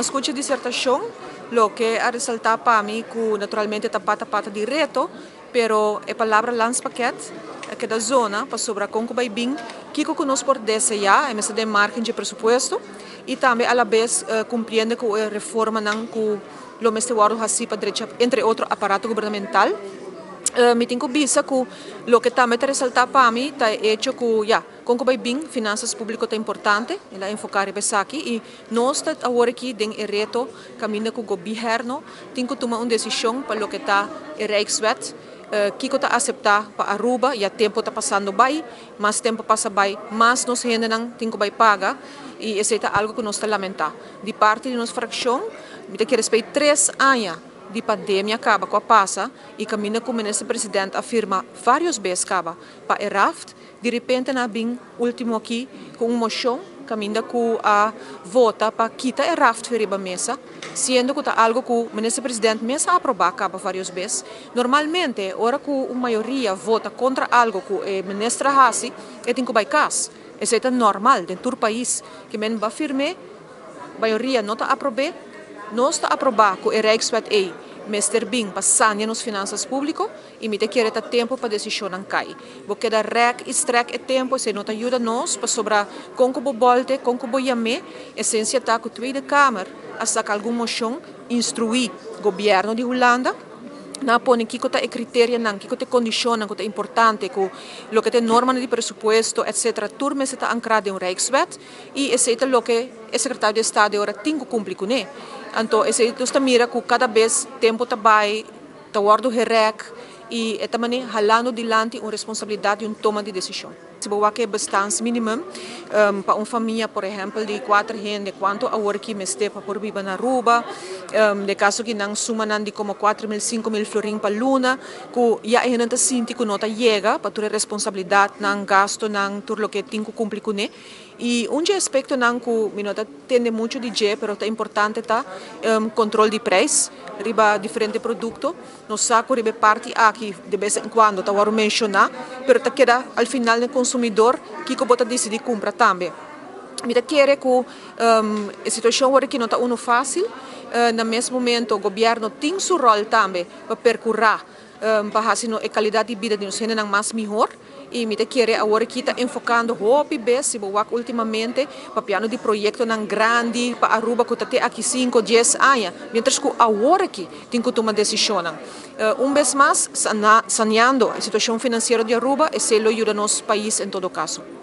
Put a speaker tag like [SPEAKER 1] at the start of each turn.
[SPEAKER 1] Skucha disertashon, loke a resaltá pa mi ku naturalmente ta pata pata di reto, pero e palabra landspakket a keda zona pasobra kon ku bai bin kiko ku nos por deseá e mester den margen dje presupuesto i tambe alabes kumpliendo ku e reformanan ku lo mester wòrdu hasí pa drecha entre otro aparato gubernamental. Mi tin ku bisa ku loke tambe ta resaltá pa mi ta e echo ku ya kon ku bai bin finansas públiko ta importante, el a enfoká riba esaki i nos ta awor aki den e reto kaminda ku gobièrnu tin ku tuma un desishon pa loke ta e Rijkswet, kiko ta aseptá pa Aruba, ya tempu ta pasando bai, mas tempu pasa bai, mas nos hendenan tin ku bai paga i esei ta algu ku nos ta lamentá. Di parti di nos frakshon mi ta kere spei 3 aña di pandemia kaba ku a pasa i kaminda ku minister president a firma vários bes kaba pa e RAft, di repente nan a bin último aki ku un moshon kaminda ku a vota pa kita e RAft riba mesa, siendo ku ta algu ku minister president mes a aprobá kaba vários bes. Normalmente, ora ku un mayoria vota kontra algu ku e minister a hasi, e tin ku bai kas. Esei ta normal den tur pais. Ke men b'a firm'é, mayoria no ta aprob'é, nos ta aprobá ku e Rijkswet ei mester bin pa sania nos finansas públiko i mi ta kere ta tempu pa desishonnan kai. Bo keda rèk i strèk e tempu, esei no ta yuda nos pasobra kon ku bo bòlt'e, kon ku bo yam'é, esensia ta ku Tweede Kamer a saka algun moshon instruí gobièrnu di Hulanda nan a pone kiko ta e kriterianan, kiko ta e kondishonnan ku ta importante ku loke ta e normanan di presupuesto etcetera tur mester ta ankrá den un Rijkswet i esei ta loke e sekretario di estado e ora tin ku kumpli kuné. Anto esei nos ta mira ku kada bes tempu ta bai ta wòrdu gerèk i e ta manera halando dilanti un responsabilidat di un toma di desishon. Si bo wak e bestaansminimum pa un famia, por ehèmpel, di kuater hende, kuantu awor ki mester pa por biba na Aruba, den kaso ki nan sumanan di komo 4000, 5000 florin pa luna, ku ya e hendenan ta sinti ku no ta yega pa tur e responsabilidatnan, gastunan, tur loke tin ku kumpli kuné. I un dje aspektonan ku mi no ta tende muchu di dje, pero ta importante, ta kontrol di preis riba diferente produkto. Nos sa ku riba e parti aki de bes en kuando ta wòrdu menshoná, pero ta keda al final den konsumidor kiko bo ta disidí kumpra tambe. Mi ta kere ku e situashon wòrdu aki no ta unu fásil. Na mes momento gobièrnu tin su ròl tambe pa perkurá pa hasi e kalidat di bida di nos hendenan mas mihor. I mi ta kere awor aki ta enfokando hopi bes, si bo wak últimamente, papiando di proyektonan grandi pa Aruba ku ta te aki 5, 10 aña, mientras ku awor aki tin ku tuma desishonnan. Un bes mas, saneando e situashon finansiero di Aruba, esei lo yuda nos pais en todo kaso.